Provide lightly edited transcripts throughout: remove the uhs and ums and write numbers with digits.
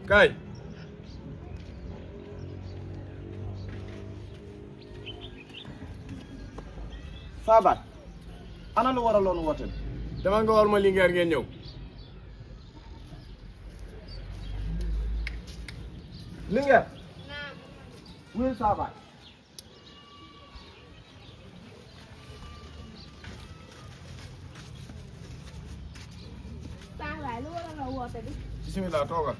Kay. Sabat. Ana lu waraloon woote. Dama nga war ma Linguère ngeen ñëw. Linguère. Wul Sabat. Sabat lu waraloon woote bi. Bismillah toogal.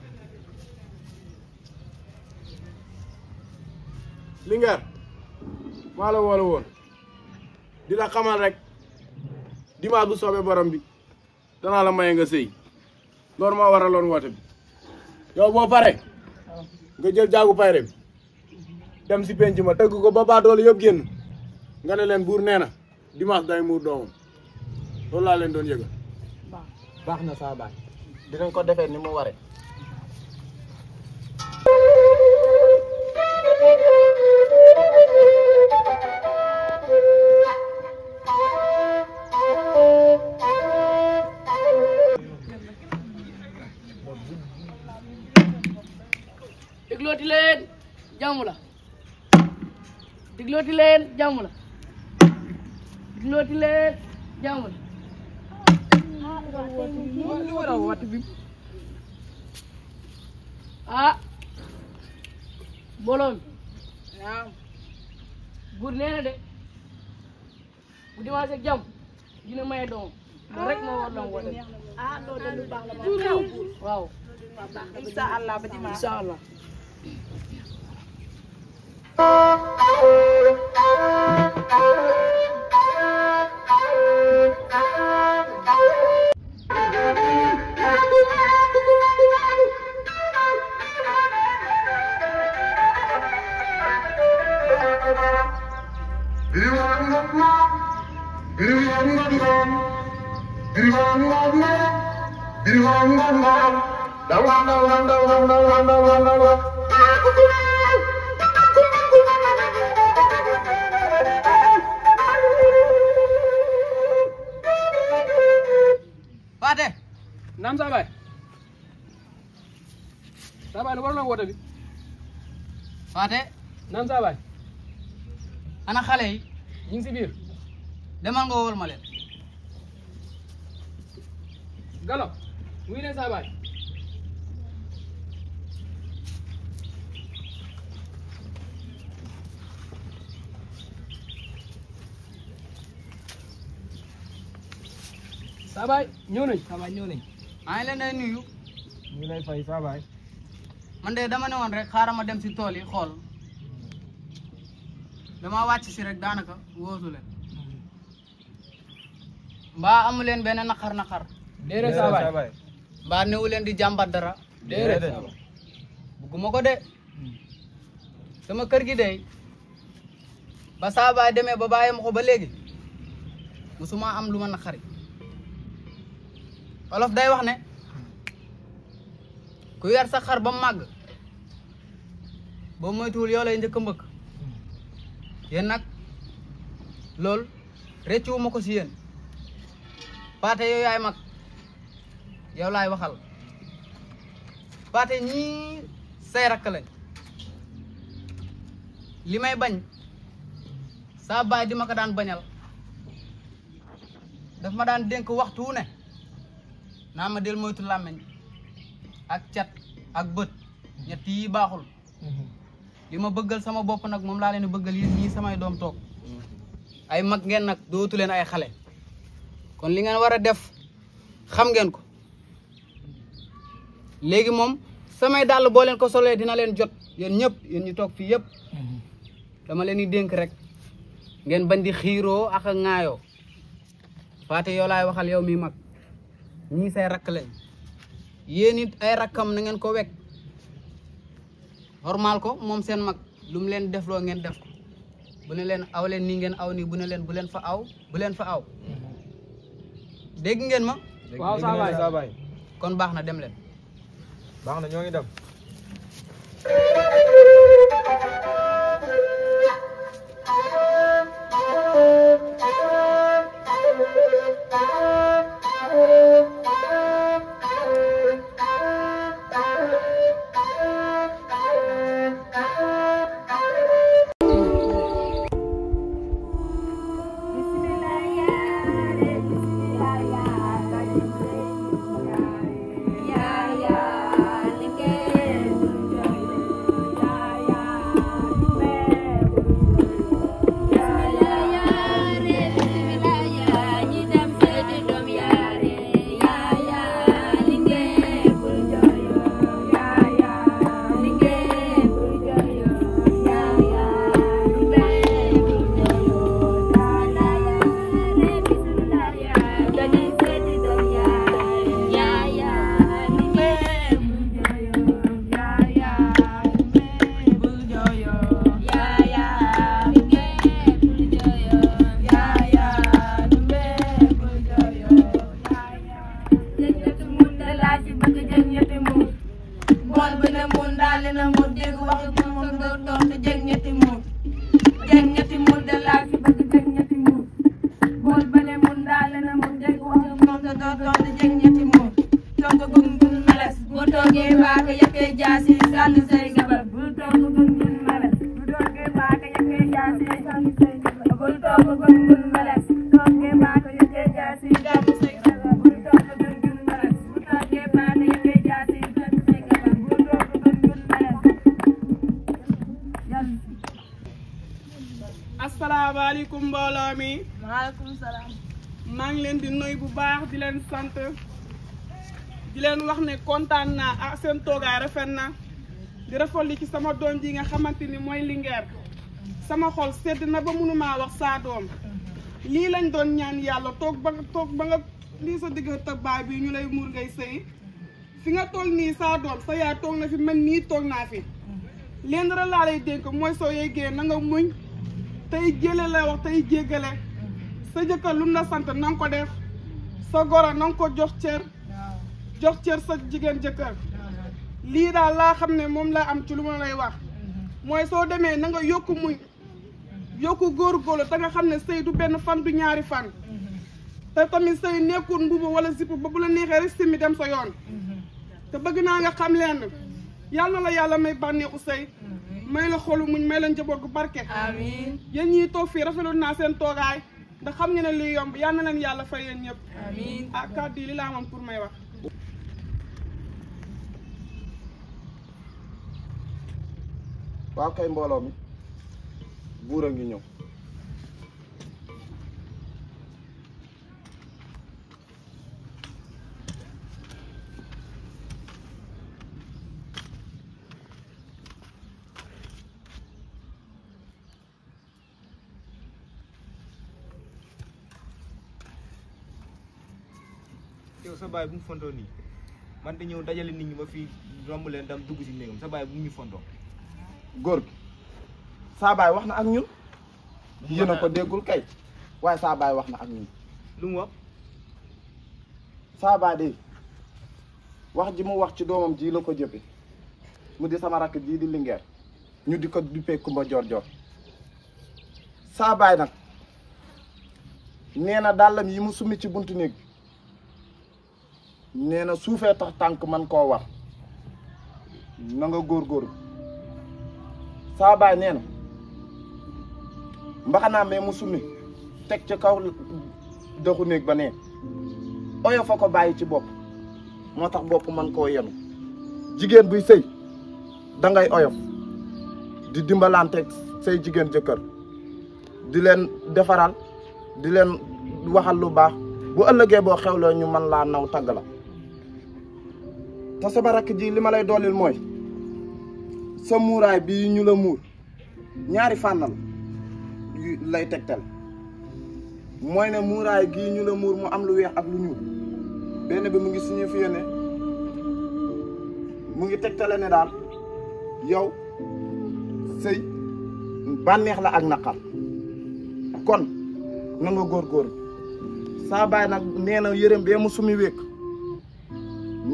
Linguère. maa la woola woon. di la xamal rek. dimanche bu soobee borom bi. danaa la maye nga sëy. loolu moo waraloon woote bi. yow boo pare nga jël jaagu payre bi. dem si penc ma tëgg ko ba baadoole yëpp génn. nga ne leen buur nee na. dimanche day muur doomam. loolu laa leen doon yëgal. baax na Sabat. dinañ ko defee ni mu waree. diglooti leen jàmm la diglooti leen jàmm la diglooti leen jàmm la li war a woote bi mbooloo mi waaw buur nee na de bu dimanche ak jàmm dina maye doomam loolu rek moo war la woote loolu de lu baax la ma waaw insha Allah ba dimanche insha Allah Fate naam Sabaay lu war la woote bi Fate naam Sabaay ana xale yi ñu ngi si biir demal nga wol ma leen Galo muy leen Sabaay Sabaay ñëw nañ maa ngi leen di nuyu ñu lay fay Sabat. man de dama ne woon rek xaaral ma dem si tool yi xool dama wàcc si rek daanaka wóosu leen mbaa amu leen benn naqar déedéet Sabat. mbaa newu leen di jàmbat dara déedéet. bugguma ko de sama kër gi de ba Sabaay demee ba bàyyi ma ko ba léegi musuma am lu ma naqari Wolof day wax ne ku yar sa xar ba màgg ba moytuwul yow lay njëkk a mbëkk yéen nag loolu réccu ma ko si yéen Paate yow yaay mag yow laay waxal Paate ñii say rakk lañ li may bañ saa baay di ma ko daan bañal daf ma daan dénk waxtu wu ne naa ma del moytu làmmeñ ak cat ak bët ñett yi baaxul li ma bëggal sama bopp nag moom laa leen bëggal yéen ñii samay doom toog ay mag ngeen nag dootu leen ay xale kon li ngeen war a def xam ngeen ko léegi moom samay dàll boo leen ko solee dina leen jot yéen ñëpp yéen ñu toog fii yëpp dama leen di dénk rek ngeen bañ di xiiroo ak a ŋaayoo Paate yow laay waxal yow mi mag ñii say rakk lañ yéen it ay rakkam na ngeen ko wekk normal ko moom seen mag lu mu leen defloo ngeen def ko bu ne leen aw leen nii ngeen aw nii bu ne leen bu leen fa aw bu leen fa aw dégg ngeen ma waaw Sabat. kon baax na dem leen baax na ñoo ngi dem. asalaamaaleykum mbooloo mi. maaleykum salaam. maa ngi leen di nuyu bu baax di leen sant di leen wax ne kontaan naa ak seen toogaay rafet na di rafetlu ci sama doom ji nga xamante ni mooy Linguère sama xol sedd na ba mënumaa wax saa doom lii lañ doon ñaan yàlla toog ba nga lii sa diggante baay bi ñu lay muur ngay sëy fi nga toog nii saa doom sa yaay toog na fi man nii toog naa fi leen dara laa lay dénk mooy soo yeggee na nga muñ tey jële la wax tey jéggale sa jëkkër lu mu la sant na nga ko def sa goro na nga ko jox cër sa jigéen jëkkër lii daal laa xam ne moom laa am ci lu ma lay wax mooy soo demee na nga yokku muñ yokku góorgóorlu te nga xam ne sëy du benn fan du ñaari fan te tamit sëy nekkul mbubu wala zipp ba bu la neexee rek simmi dem sa yoon te bëgg naa nga xam leen yàlla na la yàlla may bànneexu sëy may la xolu muñ may la njaboot gu barke amiin yéen ñii toog fii rafetlu naa seen toogaay ndax xam nga ne lii yomb yal na leen yàlla fay yéen ñëpp amiin ah kàddu yi li laa moom pour may wax waaw kay mbooloo mi buur a ngi ñëw yow sa baay bu mu fontoo nii man de ñëw dajale nit ñi ba fii romb leen dam dugg si néegam sa baay bu mu ñu fontoo. góor gi saa baay wax na ak ñun yéen a ko déggul kay waaye saa baay wax na ak ñun lu mu wax. saa baay de wax ji mu wax ci doomam ji la ko jëppe mu di sama rakk jii di Linguère ñu di ko duppee Kumba Joor Joor saa baay nag nee na dàllam yi mu summi ci buntu néeg nee na suufee tax tànk man koo war na nga góorgóorlu saa baay nee na mbaxanaam mais mu summi teg ci kaw dëxu néeg ba nee oyo fa ko bàyyi ci bopp moo tax bopp man koo yenu jigéen buy sëy dangay oyof di dimbalanteeg say jigéen jëkkër di leen defaral di leen waxal lu baax bu ëllëgee boo xewloo ñu man laa naw tagg la te sama rakk ji li ma lay doolil mooy sa muuraay bii ñu la muur ñaari fànnal lay tegtal mooy ne muuraay gii ñu la muur mu am lu weex ak lu ñuul benn bi mu ngi signifié ne mu ngi tegtale ne daal yow sëy bànneex la ak naqar kon na nga góorgóorlu saa baay nag nee na yërëm bee mu sumi wékk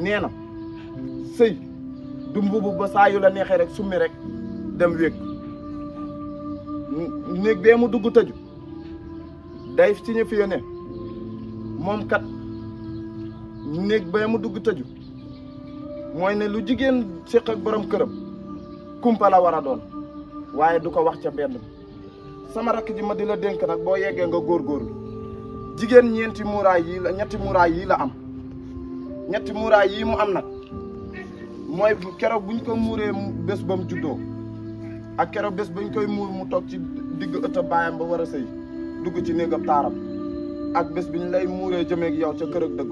nee na sëy du mbubu ba saa yu la neexee rek summi rek dem wékk néeg bee mu dugg tëju day signifié ne moom kat néeg bee mu dugg tëju mooy ne lu jigéen séq ak borom këram kumpa la war a doon waaye du ko wax ca benn sama rakk ji ma di la dénk nag boo yeggee nga góorgóorlu jigéen ñeenti muuraay yii la ñetti muuraay yii la am ñetti muuraay yii mu am nag mooy keroog buñ ko muuree bés ba mu juddoo ak keroog bés bañ koy muur mu toog ci digg ëtt baayam ba war a sëy dugg ci néegam taaram ak bés bi ñu lay muuree jëmeeg yow ca kër ak dëgg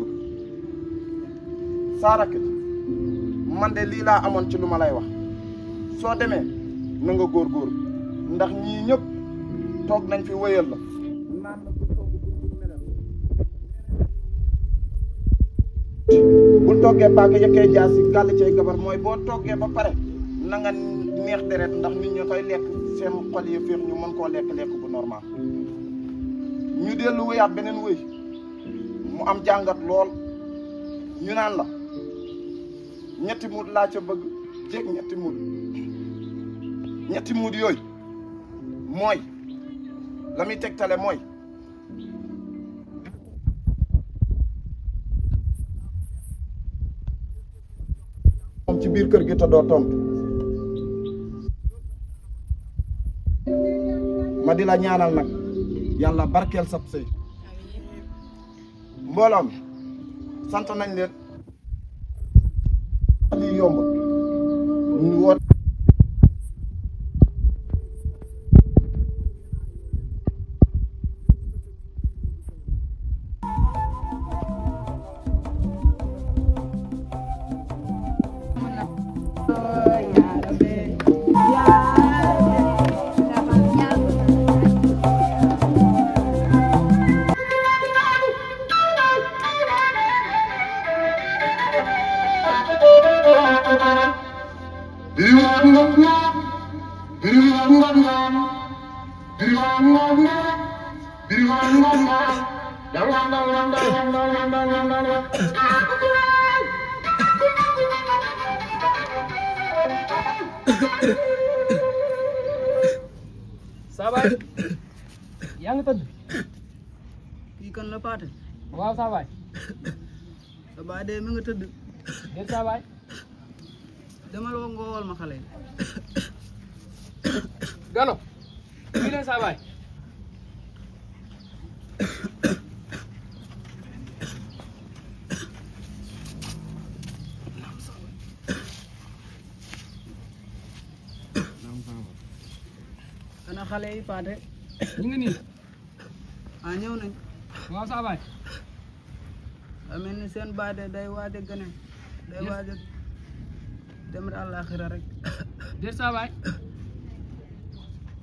saa rakk ji man de lii laa amoon ci lu ma lay wax soo demee na nga góorgóorlu ndax ñii ñëpp toog nañ fi wéyal la naan la bul toggee paaka yëkkee jaas yi gàll cay gabar mooy boo toggee ba pare na nga neex deret ndax nit ñi koy lekk seen xol yi féex ñu mën koo lekk bu normal ñu dellu wéyaat beneen wéy mu am jàngat lool ñu naan la ñetti muut laa ca bëgg jéeg ñetti muut yooyu mooy la muy tegtale mooy moom ci biir kër gi te doo tontu ma di la ñaanal nag yàlla barkeel sab sëy mbooloo mi sant nañ leen lii yomb ñu woot Sabaay yaa ngi tëdd. kii kan la Paate. waaw Sabaay. sa baay de mi nga tëdd. déet Sabaay. demal woo nga wool ma xale yi. Galo. fii leen Sabaay. ana xale yi Paate. ñu ngi nii. ah ñëw nañ. waaw Sabaay. a mel ni seen baay de day waaj a gane. day waaj a dem àllaaxira rek. déet Sabaay.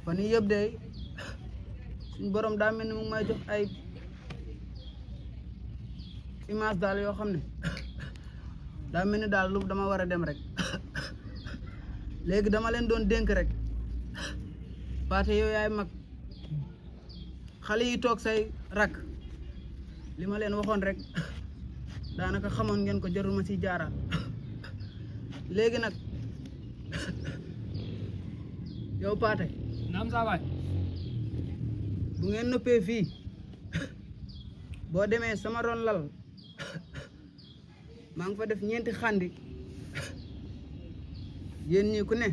fan yii yëpp de suñ borom daa mel ni mu ngi may jox ay image daal yoo xam ne daa mel ni daal lu dama war a dem rek léegi dama leen doon dénk rek Paate yow yaay mag xale yi toog say rak li ma leen waxoon rek daanaka xamoon ngeen ko jarul ma ci jaaraat léegi nag yow Paate naam Sabaay. bu ngeen noppee fii boo demee sama ron lal maa ngi fa def 9 xandi yéen ñii ku ne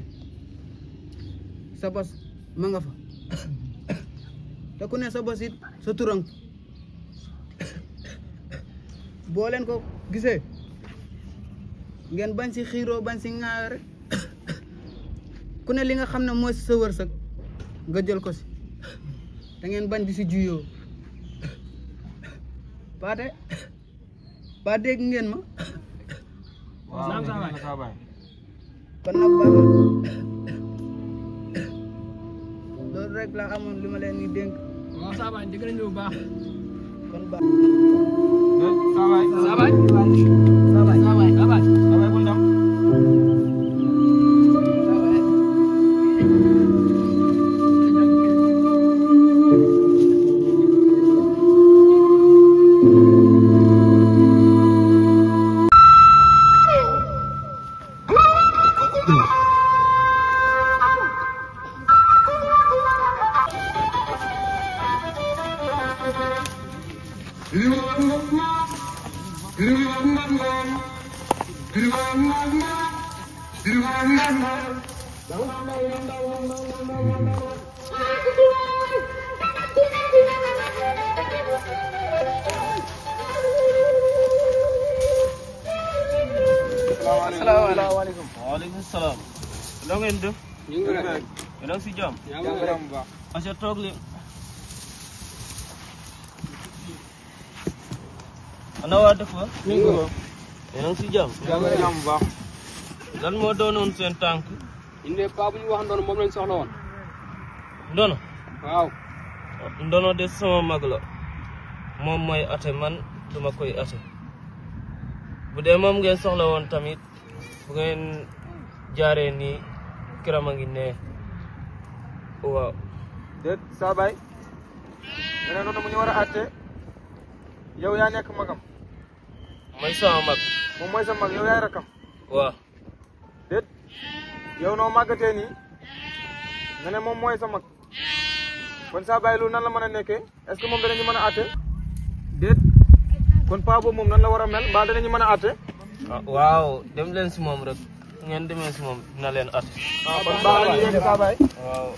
sa bos ma nga fa te ku ne sa bos it sa turang boo leen ko gisee ngeen bañ si xiiroo bañ si ŋaayoo rek ku ne li nga xam ne mooy sa wërsëg nga jël ko si da ngeen bañ di si juyoo Paate ba dégg ngeen ma. waaw naam Sabaay. Sabaay. kon nag baax na loolu rek laa amoon li ma leen di dénk waaw Sabaay dégg nañu bu baax. kon baax. Sabaay. Sabaay. Sabaay. Sabaay. Sabaay. Sabaay bul dem. salaamaaleykum. waaleykum salaam. da ngeen def. ñu ngi rek. yéen a ngi si jàmm. yaa ngi rek. Aca toog leen. ana waa dëkk ba. ñu ngi ko. yéen a ngi si jàmm. jàmm bu baax. lan moo doonoon seen tànk. inde paa bu ñu wax ndono moom lañ soxla woon. ndono. waaw. ndono de sama mag la. moom mooy ate man duma koy ate. bu dee moom ngeen soxla woon tamit bu ngeen jaaree nii kiram a ngi ne waaw. déet Sabaay. nga ne noonu mu ñu war a àtte yow yaa nekk magam mooy sama mag. moom mooy sa mag yow yaay rakam waaw. déet yow noo màggatee nii nga ne moom mooy sa mag kon Sabaay loolu nan la mën a nekkee est-ce que moom danañu mën a àtte déet kon paa boobu moom nan la war a mel mbaa danañu mën a àtte waaw dem leen si moom rek ngeen demee si moom dina leen at. kon baax na ñu yegg Sabaay waaw.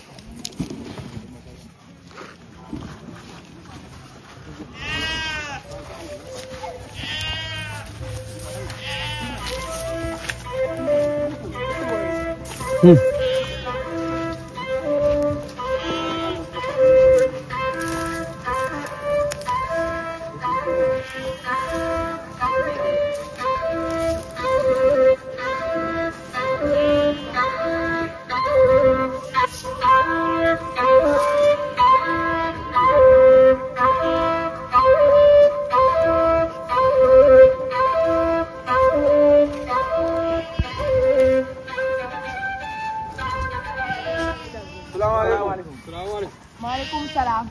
salaamaaleykum. salaamaaleykum. maaleykum salaam.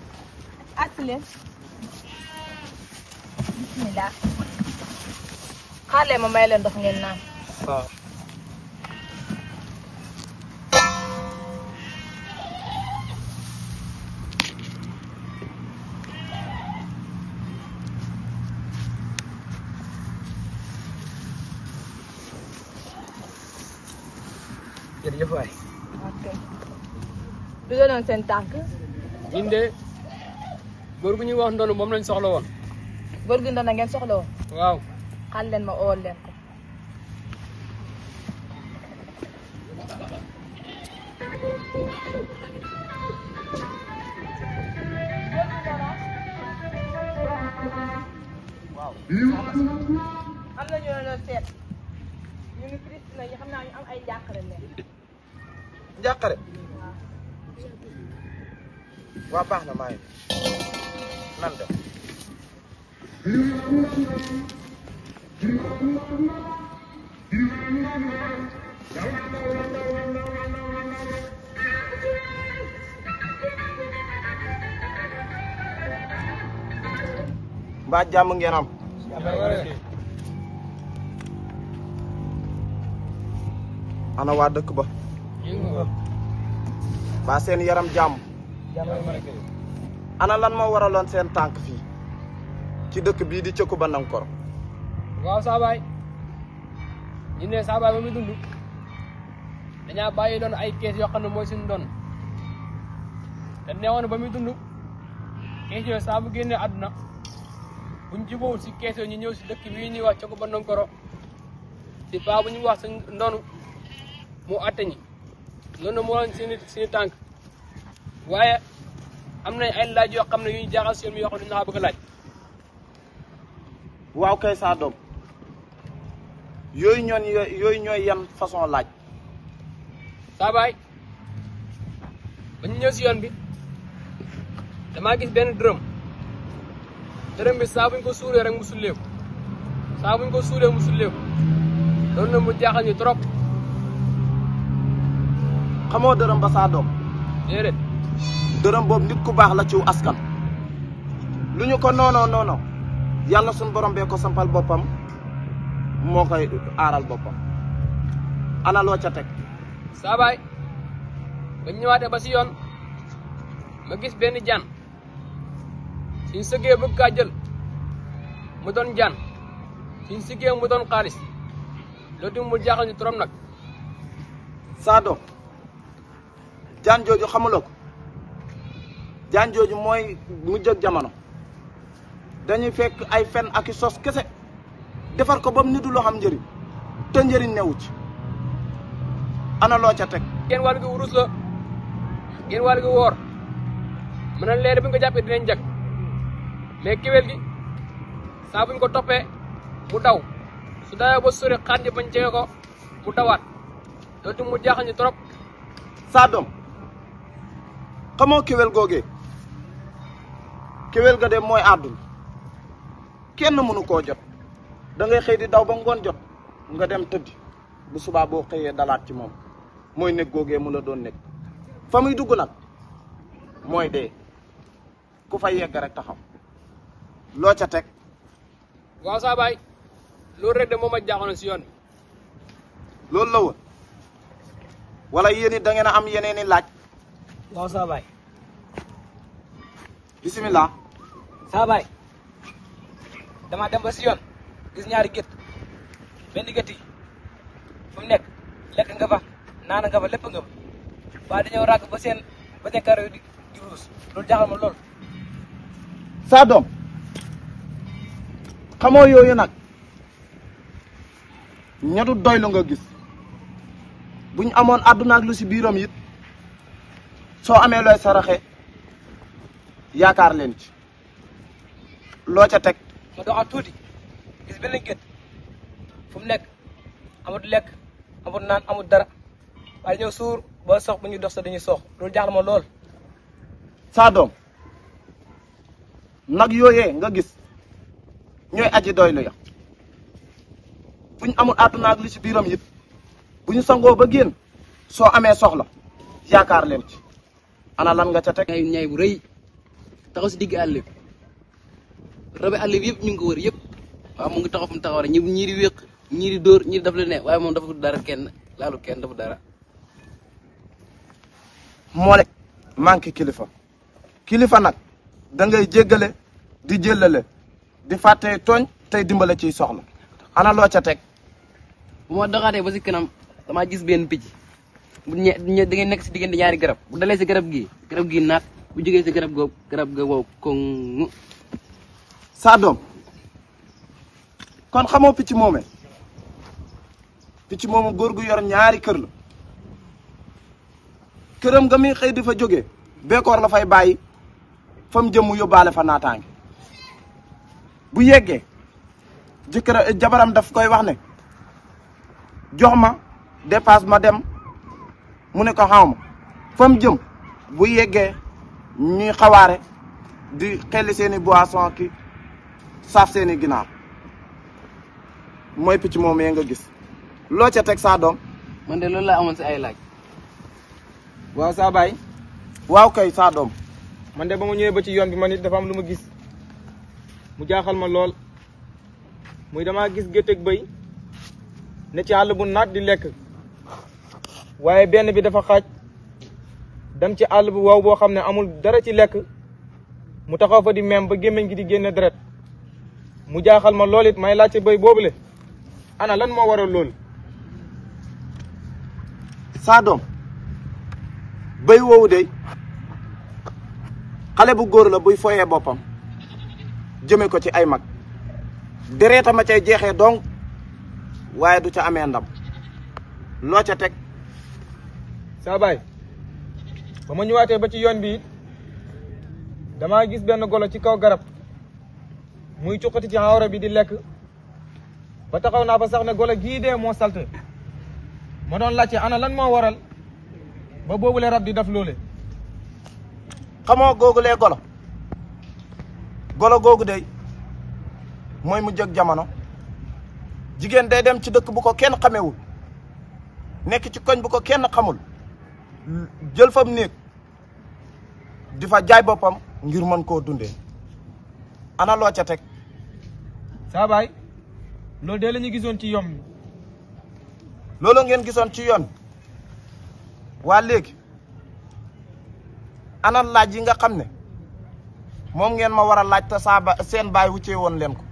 asile. bismillah. xaale ma may leen ndox ngeen naan. waaw. jërëjëf waay. ok. du doon seen tànk. ñun de góor gu ñuy wax ndonu moom lañ soxla woon. góor gi ndona ngeen soxla woon. waaw. xaal leen ma ool leen ko. am na ñu doon seet. ñu ngi triste na ñu xam naa ñu am ay jàqare leen. njàqare. waa baax na maa ngi nan de. mbaa jàmm ngeen am. ana waa dëkk ba. ba seen yaram jàmm. ana lan moo waraloon seen tànk fii ci dëkk bii di Cëkku Bandankoro. waaw saabaay ñu ne saabaay ba muy dund dañaa bàyyi doon ay kees yoo xam ne mooy suñu doon te neewoon ba muy dund kees yooyu saa bu génnee àdduna buñ jubóowul si kees yooyu ñu ñëw si dëkk bii ñuy wax Cëkku Bandankoro si paa bu ñuy wax suñ ndonu mu atte ñi loolu moo doon suñu tànk waaye am nañ ay laaj yoo xam ne yu ñu jaaxal si yoo xam ne dañu bëgg a laaj. waaw kay saa doom yooyu ñooy yan façon laaj. saabaay ba ñu ñëw si yoon bi damaa gis benn dërëm bi saa buñ ko suuree rek mu sulleeku saa buñ ko suuree mu sulleeku loolu nag mu jaaxal ñu trop. xamoo dërëm ba saa doom. déedéet. dërëm boobu nit ku baax la ciw askan. lu ñu ko noonoo yàlla suñu borom bee ko sampal boppam moo koy aaral boppam. ana loo ca teg. saabaay ba ñu ñëwaatee ba si yoon ma gis benn jaan suñ sëggee bëgg kaa jël mu doon jaan suñ siggee mu doon xaalis loolu tamit mu jaaxal ñu trop nag. saa doom jaan jooju xamuloo ko jaan jooju mooy mu jëg jamono dañuy fekk ay fen ak i sos kese defar ko ba mu nitu loo xam njëriñ te njëriñ newu ci ana loo ca teg. genn wàll gi wurus la genn wàll gi woor mën na leer bi nga ko jàppee dinañ jag mais kéwél gi saa buñ ko toppee mu daw su dawee ba sori xaat ji bañ jege ko mu dawaat loolu tamit mu jaaxal ñu trop. saa doom xamoo kéwél googee kéwél ga de mooy àdduna kenn mënu koo jot da ngay xëy di daw ba ngoon jot nga dem tëddi bu subaa boo xëyee dalaat ci moom mooy nekk googee mu la doon nekk fa muy dugg nag mooy dee ku fa yegg rek taxaw loo ca teg. waaw saa baay loolu rek de moom a jaaxoon si yoon bi. loolu la woon wala yéen it da ngeen a am yeneen i laaj. waaw saa baay. bisimilah. saa baay dama dem ba si yoon gis ñaari gétt benn gétt yi fu mu nekk lekk nga fa naan nga fa lépp nga fa waaye dañoo ràgg ba seen karo yi di ruus loolu jaaxal ma lool. saa doom xamoo yooyu nag ñadu doylu nga gis buñ amoon àdduna ak lu si biiram it soo amee looy saraxe yaakaar leen ci loo ca teg. ma doxal tuuti gis benn gétt fu mu nekk amut lekk amut naan amut dara waaye ñëw suur ba sox bu ñuy dox sa dañuy sox loolu jaaxal ma lool. saa doom nag yooyee nga gis ñooy aji doylu ya buñ amul àdduna ak li ci biiram it bu ñu sangoo ba génn soo amee soxla yaakaar leen ci ana lan nga ca teg. ñay bu rëy taxaw si digg àll bi rabi àll bi yëpp ñu ngi ko wër yëpp waaw mu ngi taxaw fu mu taxaw rek ñii di wéq ñii di dóor ñii di daf la ne waaye moom dafa dara kenn laalu kenn dafa dara. moo le manqué kilifa nag da ngay jéggale di jëllale di fàtte tooñ tey dimbale ciy soxla ana loo ca teg. bu ma doxaatee ba si kanam damaa gis benn picc bu da ngay nekk si diggante ñaari garab bu dalee si garab gii naat bu jógee si garab ga wow koŋ. saa doom kon xamoo picc moomee góor gu yor ñaari kër la këram nga muy xëy di fa jógee beekoor la fay bàyyi fa mu jëm mu yóbbaale fa naataange bu yeggee jabaram daf koy wax ne jox ma dépasse ma dem mu ne ko xaw ma fa mu jëm bu yeggee ñuy xawaare di xelli seeni boisson ki saaf seeni ginaar mooy picc moom nga gis loo ca teg saa doom. man de loolu laa amoon si ay laaj. waaw saa baay. waaw kay saa doom. man de ba ma ñëwee ba ci yoon bi man it dafa am lu ma gis mu jaaxal ma lool muy damaa gis gétt ak bëy ne ci àll bu naat di lekk waaye benn bi dafa xaaj dem ci àll bu wow boo xam ne amul dara ci lekk mu taxaw fa di mem ba gémmiñ gi di génne deret mu jaaxal ma lool it may laajte bëy boobule ana lan moo waral loolu. saa doom bëy woowu de xale bu góor la buy foyee boppam jëme ko ci ay mag deretam a cay jeexee donc waaye du ca amee ndam loo ca teg. saa baay ba ma ñëwaatee ba ci yoon bi it damaa gis benn golo ci kaw garab muy cuqati ci awra bi di lekk ba taxaw naa fa sax ne golo gii dee moo salte ma doon laajte ana lan moo waral ba boobule rab di def loole. xamoo googulee golo googu dey mooy mu jëg jamono jigéen day dem ci dëkk bu ko kenn xamewul nekk ci koñ bu ko kenn xamul jël fam néeg di fa jaay boppam ngir mën koo dundee ana loo ca teg. saa baay loolu de la ñu gisoon ci yoon bi. loolu ngeen gisoon ci yoon waa léegi ana laaj yi nga xam ne moom ngeen ma war a laaj te seen baay wuccee woon leen ko.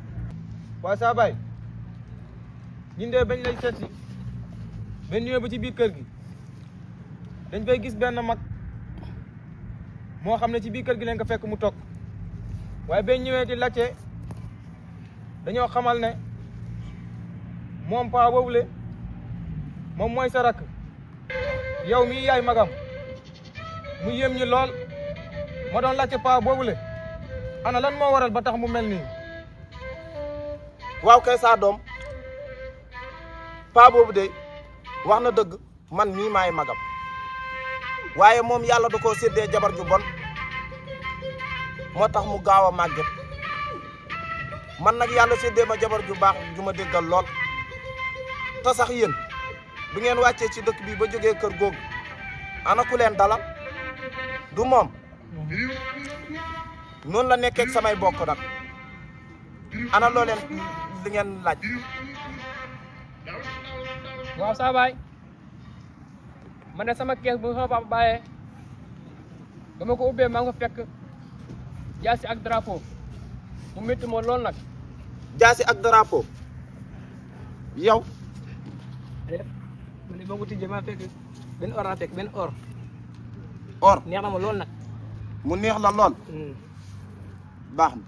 waa saa baay ñun de bañ lay seet si bañ ñëwee ba ci biir kër gi dañ fay gis benn mag moo xam ne ci biir kër gi leen ko fekk mu toog waaye bañ ñëwee di laajte dañoo xamal ne moom paa boobule moom mooy sa rakk yow mii yaay magam mu yéem ñi lool ma doon laajte paa boobule ana lan moo waral ba tax mu mel nii. waaw kay saa doom paa boobu de wax na dëgg man mii maay magam waaye moom yàlla da koo séddee jabar ju bon moo tax mu gaaw a màgget man nag yàlla séddee ma jabar ju baax ju ma déggal lool te sax yéen bi ngeen wàccee ci dëkk bi ba jógee kër googu ana ku leen dalal du moom noonu la nekkee ak samay bokk nag ana loo leen li ngeen laaj. waaw saa baay man de sama kees bu sama papa bàyyee ba ma ko ubbee maa ngi fa fekk jaasi ak drapeau mu métti moo lool nag. jaasi ak drapeau yow. man de boo ko tijjee maa fekk benn or laa fekk benn or. or neex na ma lool nag. mu neex la lool. baax na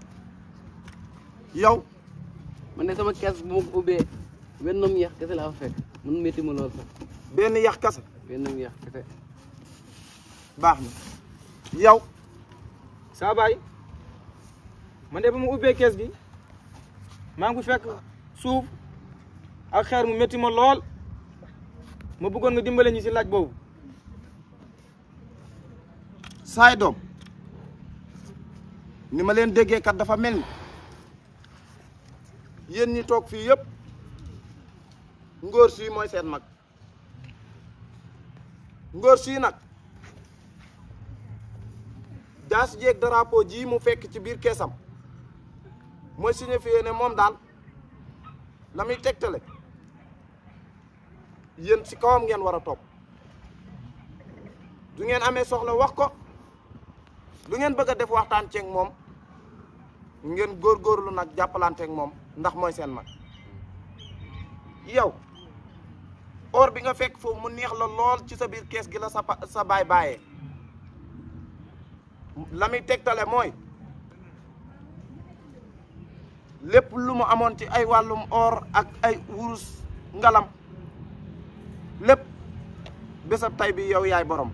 yow. man de sama kees bu ma ko ubbee benn yax kese laa fa fekk mun métti ma lool sax. benn yax kese. benn yax kese. baax na yow. saa baay man de ba mu ubbee kees gi maa ngi fekk suuf ak xeer mu métti ma lool ma bëggoon nga dimbale ñu si laaj boobu. saay doom ni ma leen déggee kat dafa mel ni yéen ñi toog fii yëpp ngóor sii mooy seen mag ngóor sii nag jaasi jeeg drapeau ji mu fekk ci biir keesam mooy signifié ne moom daal la muy tegtale yéen ci kawam ngeen war a topp du ngeen amee soxla wax ko lu ngeen bëgg a def waxtaan ceeg moom ngeen góorgóorlu nag jàppalanteeg moom ndax mooy seen mag yow or bi nga fekk foofu mu neex la lool ci sa biir kees gi la sa baay bàyyee la muy tegtale mooy lépp lu mu amoon ci ay wàllum or ak ay wurus ngalam lépp bésab tay bi yow yaay borom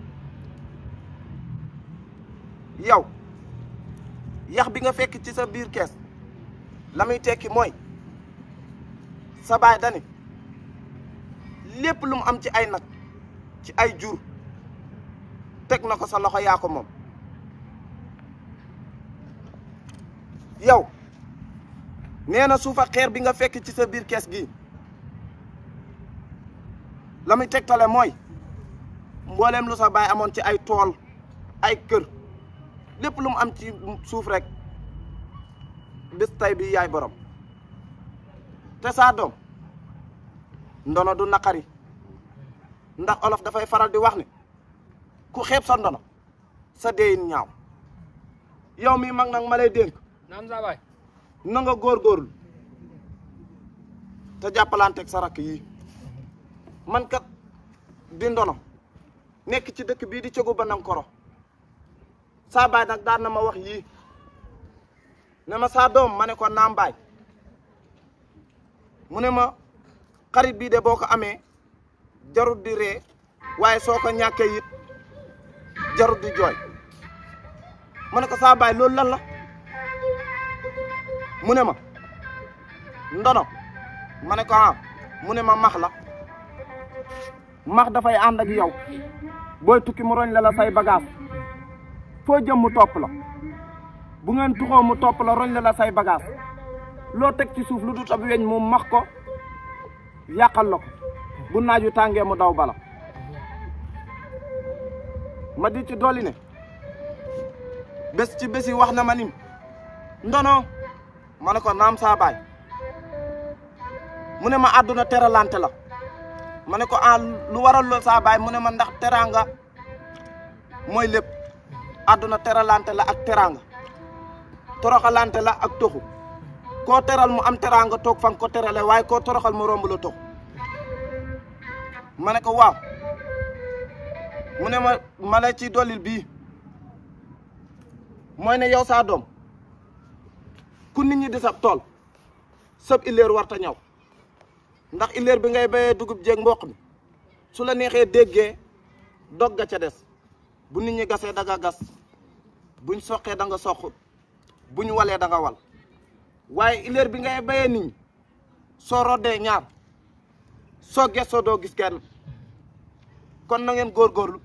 yow yax bi nga fekk ci sa biir kees la muy tekki mooy sa baay dani lépp lu mu am ci ay nag ci ay jur teg na ko sa loxo yaa ko moom yow nee na suufa xeer bi nga fekk ci sa biir kees gi la muy tegtale mooy mbooleem lu sa baay amoon ci ay tool ay kër lépp lu mu am ci suuf rek bés tay bi yaay borom te saa doom ndono du naqari ndax olof dafay faral di wax ne ku xeeb sa ndono sa deyin ñaaw yow mi mag nag ma lay dénk naam saa baay na nga góorgóorlu te jàppalanteeg sa rakk yi man kat di ndono nekk ci dëkk bii di Cogu Banankoro saa baay nag daan na ma wax yii ne ma saa doom ma ne ko naam baay mu ne ma xarit bii de boo ko amee jarut di ree waaye soo ko ñàkkee it jarut di jooy ma ne ko saa baay loolu lan la mu ne ma ndono ma ne ko ah mu ne ma max la max dafay ànd ak yow booy tukki mu roñ la say bagage foo jëm mu topp la bu ngeen tuxoo mu topp la roñ la say bagage loo teg ci suuf lu dut ab weñ mu max ko yàqal la ko bu naaju tàngee mu daw bala ma di ci dolli ne bés ci bési wax na ma nim ndono ma ne ko naam saa baay mu ne ma àdduna teralante la ma ne ko ah lu waral lool saa baay mu ne ma ndax teranga mooy lépp àdduna teralante la ak teranga toroxalante la ak toxu koo teral mu am teranga toog fan ko terale waaye koo toroxal mu romb la toxu ma ne ko waaw mu ne ma la ci dollil bii mooy ne yow saa doom ku nit ñi di sab tool sab illeer warta ñaw ndax illeer bi ngay béyee dugub jéeg mboq mi su la neexee déggee dog ga ca des bu nit ñi gasee da nga gas buñ soqee da nga soq buñ walee da nga wal waaye illeer bi ngay béyee nit ñi soo roddee ñaar soo gestoo doo gis kenn kon na ngeen góorgóorlu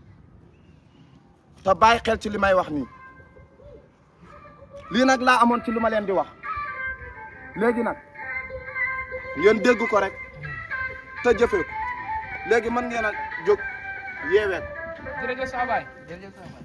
te bàyyi xel ci li may wax nii lii nag laa amoon ci lu ma leen di wax léegi nag ngeen dégg ko rek te jëfee ko léegi mën ngeen a jóg yeewee ko. jërëjëf saa baay jërëjëf saa baay